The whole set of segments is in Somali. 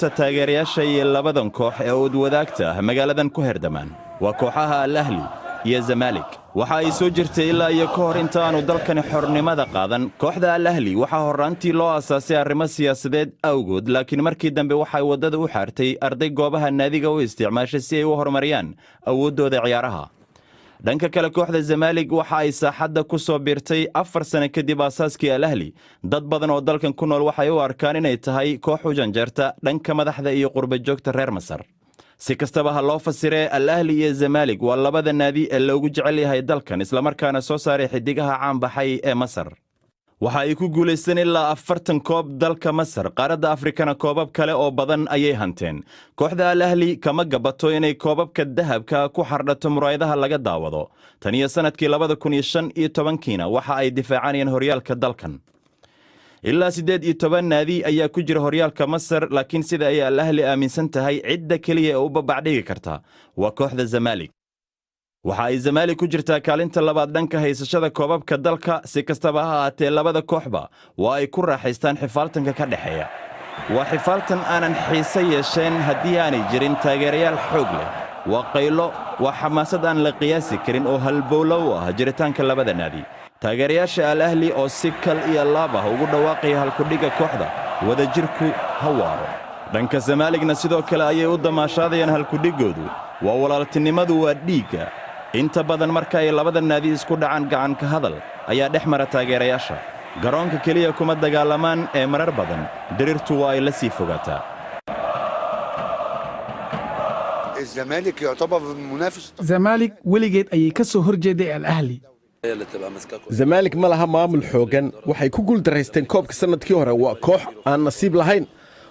Taageerayaasha iyo labadan koox ee ood wadaagta ah magaaladan ku herdamaan waa kooxaha Al Ahli iyo Zamaalik. Waxa ay soo jirtay ilaa iyo ka hor intaanu dalkani xornimada qaadan. Kooxda Al Ahli waxaa horraantii loo aasaasay arrimo siyaasadeed awgood, laakiin markii dambe waxay waddada u xaartay arday goobaha naadiga u isticmaashay si ay u horumariyaan awooddooda ciyaaraha. Dhanka kale, kooxda Zamaalik waxa ay saaxadda ku soo biirtay 4 sano kadib aasaaskii Al Ahli. Dad badan oo dalkan ku nool waxay u arkaan inay tahay koox u janjeerta dhanka madaxda iyo qurba joogta reer Masar. Si kastaba ha loo fasiree, Al Ahli iyo Zamaalik waa labada naadi ee loogu jecel yahay dalkan, islamarkaana soo saaray xidigaha caanbaxay ee Masar. Waxa ay ku guulaysteen ilaa 40 koob dalka Masar, qaaradda Afrikana koobab kale oo badan ayay hanteen. Kooxda Al Ahli kama gabato inay koobabka dahabka ku xardhato muraayadaha laga daawado. Tan iyo sannadkii 2015-kiina waxa ay difaacanayeen horyaalka dalkan. Ilaa 18 naadi ayaa ku jira horyaalka Masar, laakiin sida ay Al Ahli aaminsan tahay, cidda keliya ee u babacdhigi karta waa kooxda Zamaalik. Waxa ay Zamaalik ku jirtaa kaalinta labaad dhanka haysashada koobabka dalka. Si kastaba ha ahaatee, labada kooxba waa ay ku raaxaystaan xifaaltanka ka dhexeeya. Waa xifaaltan aanan xiise yeesheen haddii aanay jirin taageerayaal xoog leh. Waa qaylo, waa xamaasad aan la qiyaasi karin oo halbowlo u ah jiritaanka labada naadi. Taageerayaasha Al Ahli oo si kal iyo laab ah ugu dhawaaqaya halkudhigga kooxda, "Wadajirku ha waaro." Dhanka Zamaaligna sidoo kale ayay u damaashaadayaan. Halkudhiggoodu waa "Walaaltinimadu waa dhiigga." Inta badan marka ay labada naadi isku dhacaan, gacanka hadal ayaa dhex mara taageerayaasha. Garoonka keliya kuma dagaalamaan ee marar badan diriirtu waa ay la sii fogaataa. الزمالك يعتبر منافس. Zamaalik weligeed ayay ka soo horjeeday Al Ahli. Zamaalik ma laha maamul xooggan. Waxay ku guuldaraysteen koobka sannadkii hore. Waa koox aan nasiib lahayn.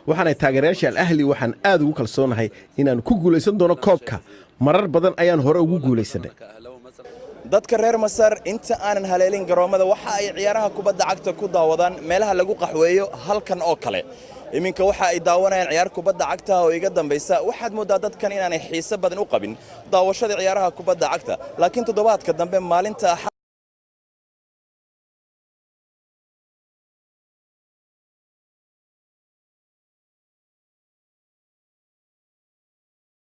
Waxaanay taageerayaasha Al Ahli, waxaan aad ugu kalsoonahay inaan ku guulaysan doono koobka. Marar badan ayaan hore ugu guulaysanay. Dadka reer Masar inta aanan haleelin garoommada, waxa ay ciyaaraha kubadda cagta ku daawadaan meelaha lagu qaxweeyo, halkan oo kale. Iminka waxa ay daawanayaan ciyaar kubadda cagta oo iga dambaysa. Waxaad mooddaa dadkan inaanay xiise badan u qabin daawashada ciyaaraha kubadda cagta, laakiin toddobaadka dambe, maalinta